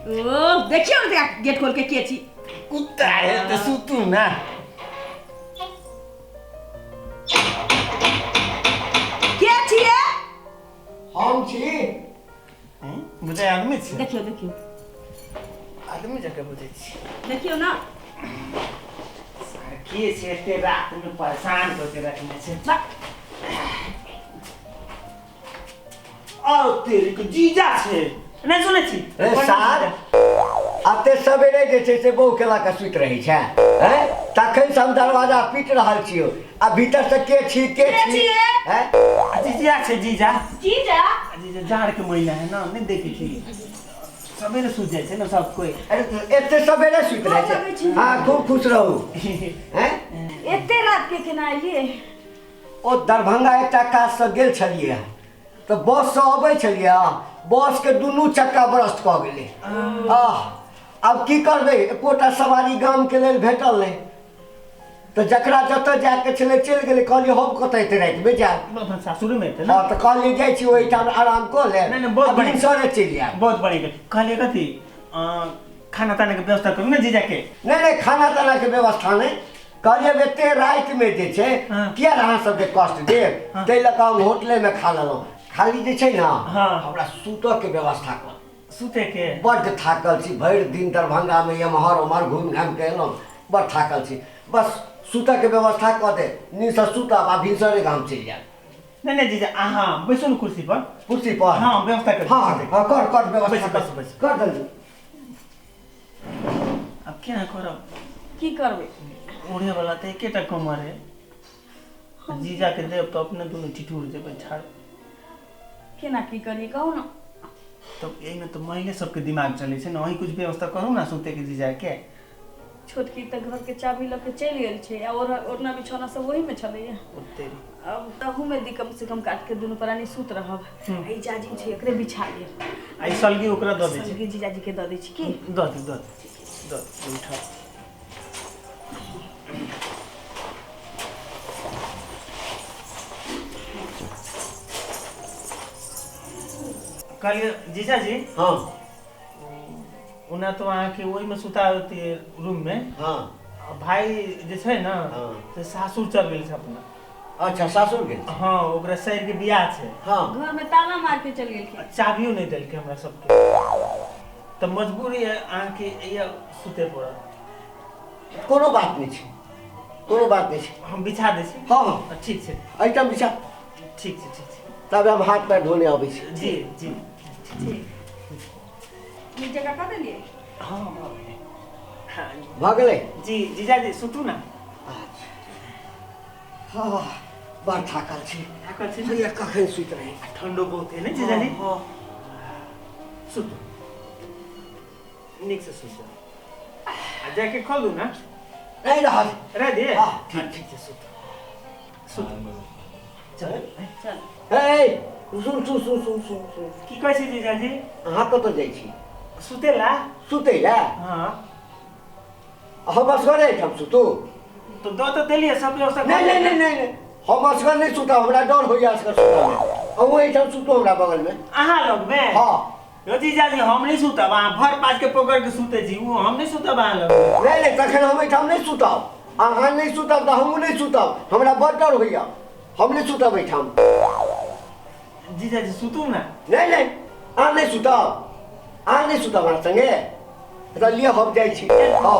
ओ देखियौ ने गेट खोल के के छी। कुत्ता है तऽ सुतू ना। के छियै? हम छी। बुझै आदमी छी। देखियौ देखियौ। आदमी जकाँ बुझै छी। देखियौ ना। के छै एते रातमे परेशान कऽ के रखने छै? और तेरे के जीजा छै। नहि सुनै छी? ए सार, एते सवेरे जे छै से बहु केला के सुति रहै छै, हैं? तखन से हम दरवाजा पीट रहल छियौ आ भीतर से के छी के के छी? छियै? हैं? आ जीजा छै जीजा। जीजा? आ जीजा जाड़ के महीना है ना, नहि देखै छी सवेरे सुति जाइ छै ने सब कोइ। अरे एते सवेरे सुति रहै गोर लगै छै? छी। हाँ, खूब खुश रहू। हैं? एते रात के केना एलियै? ओ दरभंगा एकटा काजसँ गेल छलियै हँ तऽ बससँ अबै छलियै हँ, बसके दुनू चक्का ब्रस्ट कऽ गेलै। आह, आब की करबै? एकोटा सवारी गामके लेल भेटल नहि, तऽ जकरा जतऽ जायके छलै चलि गेलै। कहलियै हम कतऽ एते रातिमे जायब? अपन सासुरेमे हेतै ने। हँ, तऽ कहलियै जाइ छी ओहिठाम आराम कऽ लेब। नहि, नहि, बहुत आ बढ़िआँ। भिनसरे चलि आयब। बहुत बढ़िआँ। कहलियै कथी, खाना ताना के व्यवस्था करू ने जीजा के। नहि नहि, खाना ताना के व्यवस्था नहि। कहलियै एते रातिमे जे छै किया अहाँ सबके कष्ट देब, ताहि लऽ कऽ हम होटलेमे खा लेलहुँ। खाली जे छै ने हमरा सुतऽके व्यवस्था कर। सुते के? बड्ड थाकल छी, भरि दिन दरभंगामे एम्हर ओम्हर घुमि घामि कऽ एलहुँ, बड़ थाकल छी। बस सुतऽके व्यवस्था कऽ दे, नींदसँ सुतब आ भिनसरे गाम चलि जायब। नहि नहि जीजा, अहाँ बैसू ने कुर्सी पर। कुर्सी पर? हाँ, व्यवस्था कर। हाँ हाँ, कर कर व्यवस्था। बैसू, कर बैसू, बैसू। कर जल्दी। आब केना करब? की करबै? ओढ़े वाला तऽ एकेटा कमर है। जीजा के देब तऽ अपने दुनू ठिठुर जेबै। छाड़। केना की करियै, कहू ने। तब एहिमे तऽ महिले सबके दिमाग चलै छै ने। अहीं कुछ व्यवस्था करू ने सुते के जीजा के। छोटकी तऽ घर के चाभी लऽ के चलि गेल छै आ ओढ़ना बिछौना सब ओहीमे छलैया। ओते। अब तहूमे दी कम से कम काट के दुनू प्राणी सुत रहब। आ ई जाजिम छै, एकरे बिछा लेब। आ ई सलगी ओकरा दऽ दै छी। सलगी जीजाजी के दऽ दै छी की? दऽ दू, दऽ दू, दऽ दू, उठा। कहलियै जीजाजी। हाँ। ओना तऽ अहाँके ओहिमे सुता देतियै रूममे। हाँ। आ भाय जे छै ने हाँ। से सासुर चल गेल छै अपना। अच्छा, सासुर गेल छै? हाँ, ओकरा सैर के बियाह छै। हाँ। घर में ताला मार के चल गेलखिन। आ चाभियो नहि देलकै हमरा सबके, तऽ मजबूरी है अहाँके इएह सुते पड़त। कोनो बात नहि छै, कोनो बात नहि छै। हम बिछा दै छी। हाँ हाँ। ठीक छै। एहिठाम बिछा। ठीक छै, ठीक छै। तब हम हाथ पैर धोने अबै छी। जी जी। ठीक। नीक जकाँ कऽ देलियै? हाँ, भऽ गेलै। हाँ। भऽ गेलै? जी। जीजाजी, सुतू ने। अच्छा, हाँ, बड़ थाकल छी। थाकल छी ने? भैया कखन सुति रही। आ ठंडो बहुत है ने जीजाजी? हाँ। सुतू, नीक से सुत जाउ। आ जाके खोल दू ने? नहि, रहल। रह दिए? हाँ। ठीक, ठीक छै, सुतू सुतू, चल। चल। हे, सुन सुन सुन सुन सुन सुन। की कहै छी जीजाजी? अहाँ कतऽ जाइ छी? सुतेला। सुतै लए? हाँ। हम असगरे एहिठाम सुतू? तो दऽ तऽ देलियै सब व्यवस्था। नहि नहि नहि नहि नहि, हम असगर नहि सुतब, हमरा डर होइया असगर सुतऽमे। अहूँ एहिठाम सुतू हमरा बगलमे। अहाँ लगमे? हाँ। यौ जीजाजी, हम नहि सुतब। अहाँ भर पाँच के पकड़ के सुतै छी, ओ हम नहि सुतब अहाँ लगमे। नहि नहि, तखन हम एहिठाम नहि सुतब। अहाँ नहि सुतब तऽ हमहूँ नहि सुतब। हमरा बड़ डर होइया, हम नहि सुतब एहिठाम। जीजाजी, सुतू ने। नहि नहि, अहाँ नहि सुतब, अहाँ नहि सुतब हमरा संगे। तऽ लिअ, हम जाइ छी। हाँ,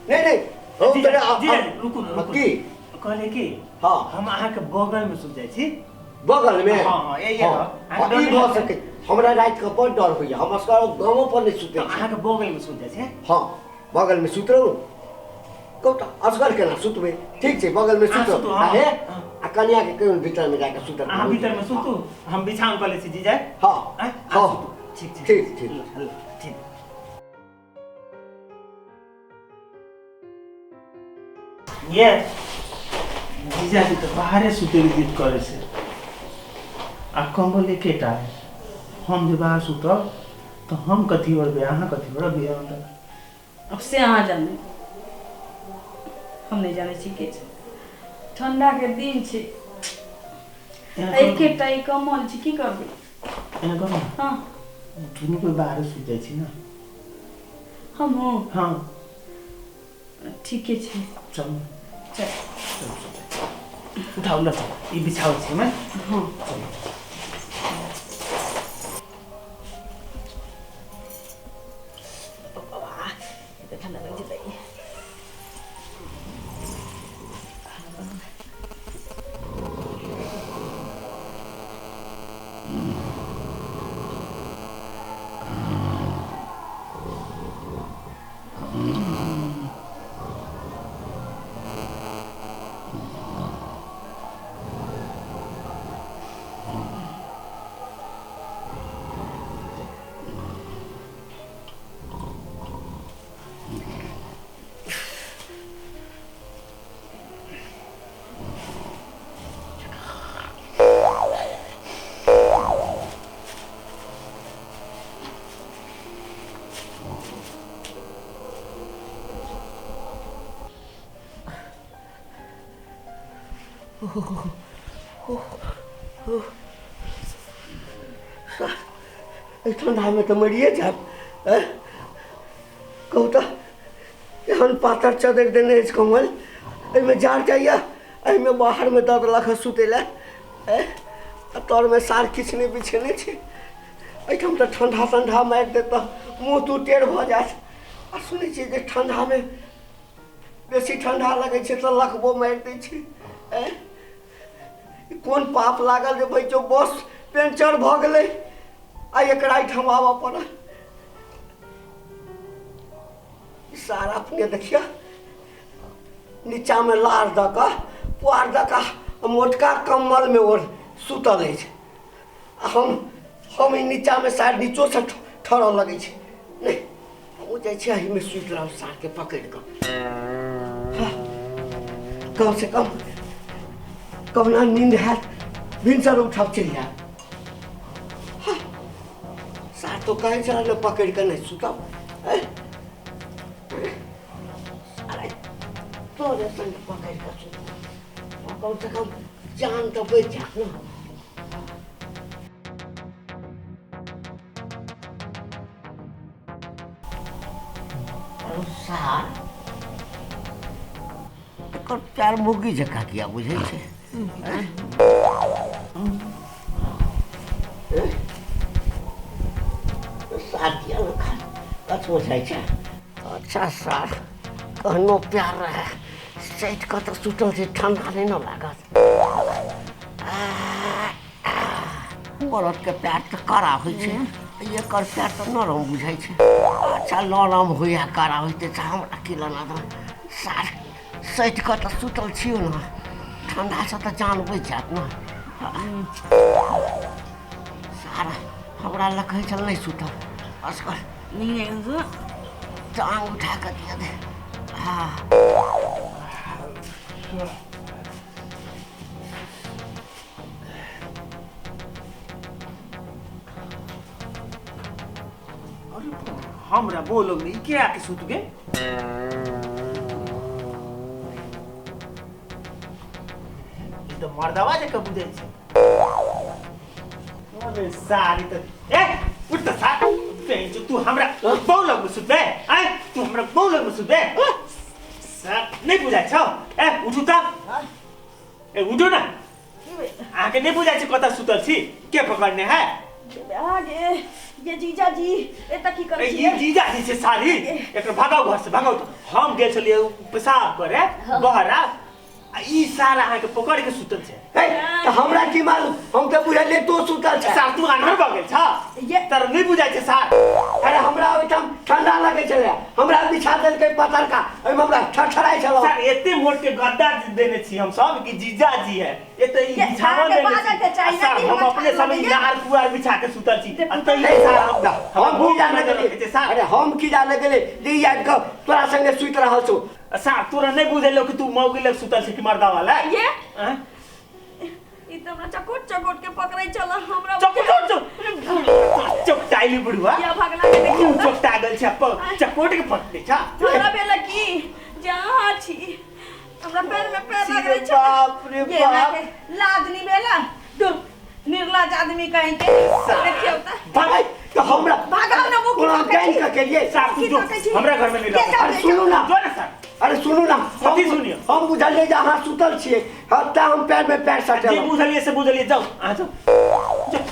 नहि नहि, हम जीजाजी, तोरा जीजाजी, रुकू ने, रुकू। की? कहलियै की, हाँ। हम अहाँके बगलमे सुति जाइ छी। बगलमे? हाँ हाँ, यही हाँ, है। हाँ, ई भऽ सकै। हमरा राति कऽ बड़ डर होइया, हम असगर गामो पर नहि सुतै तऽ छी। अहाँके बगलमे सुति जाइ छी। हाँ, बगलमे सुति रहू। कहू तऽ असगर केना सुतबै? ठीक छै, बगलमे अहाँ सुतब। सुतू, आ हाँ, हे हाँ। आ कनियाके कहियो भीतरमे जाके सुतब। अहाँ भीतरमे सुतू, हम बिछाउन कऽ लै छी जीजा। हाँ। आँय, हाँ। अहाँ सुतू। ठीक छै। ठीक ठीक। ल, ल, ठीक। ये जीजाजी तऽ बाहरे सुतै के जिद करै छै आ कम्बल एकेटा है। हम जे बाहर सुतब तऽ हम कथी ओढ़बै, अहाँ कथी ओढ़बै हमरा? अब से अहाँ जानी, हम नहि जानै छी के छै। ठंडा के दिन छै। एना करू। एकेटा ई कम्बल छै, की करबै? एना करू ने। हाँ। दुनू कोइ बाहरे सुति जाइ छी ने। हमहूँ? हँ। ठीके छै। चलू। चल। उठाउ ल, ई बिछाउ छी हमे। हँ। चलू। ठंडा लग जेतै। एहि ठंडामे तऽ मरिए जायब। आँय? कहू तऽ, एहन पातर चदरि देने अछि कम्बल, एहिमे जाड़ जाइए, एहिमे बाहरमे दऽ देलक हँ सुतै लए। आँय? आ तरमे सार किछु नहि बिछेने छै। एहिठाम तऽ ठंडा ठंडा मारि देत तऽ मुँह तूह टेढ़ भऽ जायत। आ सुनै छियै जे ठंडामे बेसी ठंडा लगै छै तऽ लकबो मारि दै छै। आँय? ई कोन पाप लागल जे भाइ बस पेंचर भऽ गेलै आ एकरा एहिठाम आबऽ पड़ल। ई सार अपने देखियौ, नीचाँमे लार दऽ कऽ, पुआर दऽ कऽ आ मोटका कम्बलमे ओढ़ सुतल अछि आ हम ई नीचाँमे सार नीचोसँ ठरऽ लगै छै। नहि, हमहूँ जाइ छी, एहिमे सुति रहब सारके पकड़ि कऽ। हाँ, कमसँ कम कहुना नींद हैत, भिनसर उठब, चलि जायब। हाँ, सार तो कहै छल ने पकड़ि कऽ नहि सुतब। आँय? अरे तोरे संग पकड़ि कऽ सुतब, कमसँ कम जान तऽ बचि जायत ने। सार एकर प्यार मुर्गी जकाँ किया बुझै छै? सार किया ने कछो जाइ छै? अच्छा सार, कहनो प्यार रहै, सटि कऽ तऽ सुतल छै, ठंडा नहि ने लागत। मरदके पैर तऽ कड़ा होइ छै, एकर पैर तऽ नरम बुझाइ छै। अच्छा, नरम होइए, कड़ा होइते छै, हमरा की लेना देना। सार सटि कऽ तऽ सुतल छियौ ने, ठंडासँ तऽ जान बचि जायत ने। सार हमरा लग कहै छल नहि सुतब असगर, टांग उठा कऽ दिअ दे। हँ। अरे हमरा बोलो नहीं के आके सुत गए? ई तऽ मर्दवा जकाँ बुझै छै। अरे सारी तऽ ए उठ तऽ सार पेंचो, तू हमरा बहु लगमे सुतबे? आँय, तू हमरा बहु लगमे सुतबे? सार नहि बुझाइ छौ? ए उठू तऽ, ए उठू ने। अहाँके नहि बुझाइ छै कतऽ सुतल छी? के पकड़ने है? आगे ये जीजाजी, एतऽ की करै ए, ई छियै? जीजा जी छै सारी, एकर भगाउ घर से, भगाउ। तऽ हम गेल छलियै पेशाब करे बहरा आ ई सारा अहाँके पकड़ के सुतल छै। हे, तऽ हमरा की मालूम, हम तऽ बुझलियै तू सुतल छै। सार तू आन्हर भऽ गेल छ? ये तर नहि बुझाइ छै सार? अरे हमरा ओहिठाम ठंडा लगै छलै, हमरा बिछा देलकै पतरका, ओहिमे हमरा ठठराइ छलौ। सर एते मोट के गद्दा देने छी हम सब कि जीजा जी है, एते ई ये बिछावन अहाँके देने बाजऽ के छी। चाही आ ने सार कि हम हमरा अपने ठंडा सब लगैया। नार पुआर बिछा के सुतल छी आ तैयो सार हम हम की जाने गेलियै? सार अरे हम की जाने गेलियै जे ई आबि कऽ तोरा संगे सुति रहल छौ। सार तोरा नहि बुझेलौ कि तू मौगी लग सुतल छी कि मर्दा वाला? ये आँय? ई तऽ हमरा चकोट चकोट के पकड़ै छल हमरा। चकोट चोकटाइली बुढ़ुआ या भगला के देखियौ तू तऽ। चोकटा गेल छै, चकोट के पकड़े छ। हमरा भेल की जे अहाँ छी, हमरा पैर में पैर लगै छल। बाप रे ये बाप। अहाँके लाज नहीं भेला? दू निर्लाज आदमी कहीं के, देखियौ तऽ। भाग तऽ हमरा भागाउ ने, मुँह कोनो की जानि कऽ तकेलियै? सार तू की जो, तकै छी? हमरा घर में नहीं के रह। अरे सुनू ना, जो ना सार। अरे सुनू ना, कथी सुनियो? हम बुझलियै जे अहाँ सुतल छियै, हम तें हम पैर में पैर जे सटेलहुँ। बुझलिए से बुझलिए, जाओ अहाँ जाओ।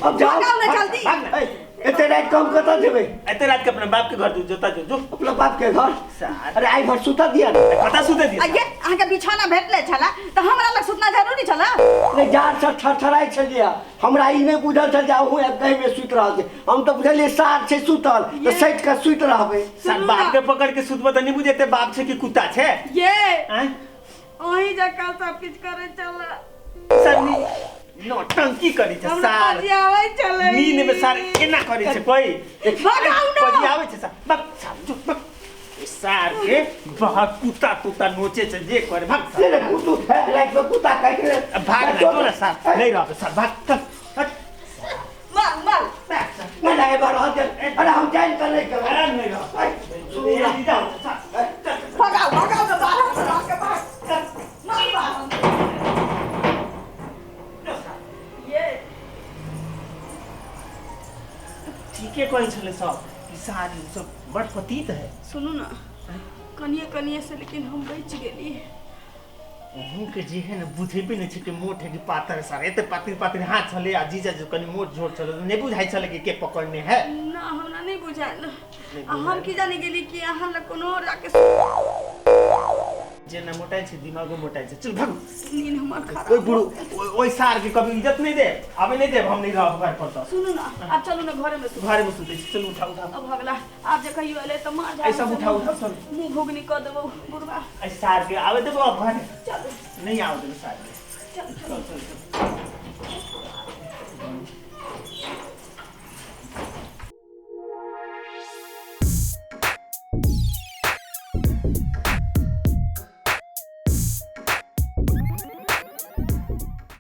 अब जाओ। भगाउ ने जल्दी। भाग ना। ए, एते राति कम कतऽ जेबै? एते रात के अपना बाप के घर जो, जोता जो जो। अपना बाप के घर? सार। अरे आइ भर सुतऽ दिअ ने। कतऽ सुते दिए? आ ये अहाँके बिछौना भेटले छला तऽ हमरा लग सुतना जरूरी छला? नहि, जाड़ से थरथराइ छलियै, हमरा ई नहि बुझल छल जे अहूँ एक में सुति रहल छी। हम तऽ बुझलियै सार छै सुतल तऽ सटि कऽ सुति रहबै। सार सुनू बाप ना। के पकड़ के सुतबो तऽ नहीं बुझेते बाप छै कि कुत्ता छै। ये आँय? अहीं जकाँ सब किछु करै छला। सार नौटंकी करै छै हमरा सार। पजियाबै छलै। नींद में सार एना करै छै कोई? भगाउ ना। पजियाबै छै सार। बक सार जो बक। सार के बहुत कुत्ता तुत्ता नोचे छै जे करे, भाग सार। से रे कुत्तू है, राति में कुत्ता काटि ले। भाग ना, जो ना सार, नहीं रहबे सार, भाग चल हट। मार मार। नहि नहि, एबार रहऽ दे। अरे हम जानि कऽ नहि केलहुँ। अरे नहीं रहबे। ऐ, सुनू ना। सार, चल। भगाउ भगाउ ने बाहर से रह के भाग। मार मार। ये ठीके कहै छलै सब कि सार ई सब बड़ पतित है। सुनू ना, कनिए कनिए से लेकिन हम बचि गेली। अहूँके जे है ने बुझेबे नहि छै कि मोट है कि पातर है। सार एते पातर पातर हाथ छलै आ जीजा जे कनि मोट झोट छलै, नहि बुझाइ छलै कि के पकड़ने है। ना, हमरा नहि बुझायल। नहि। आ हम की जाने गेली कि अहाँ लग कोनो और जाके जेना मोटाइ छै दिमागो मोटाइ छै, चल भागू। नींद हमर खराब। ओहि बुढ़ ओहि सार के कभी इज्जत नहीं दे, आबे नहीं देब, हम नहीं रहब घर पर तऽ। सुनू ना, आब चलू ना घरे में सुतू। घरे में सुतै छी, चलू उठा उठा। अब भगला, आब जे कहियो एलै तऽ मार ऐ सब उठा उठा सब। मुँह घुघनी कऽ देबौ बुढ़बा। ऐ सार के आबे देबो अब घरे? चलू। नहीं आबे देबो सार के। चलू। चल चल चल।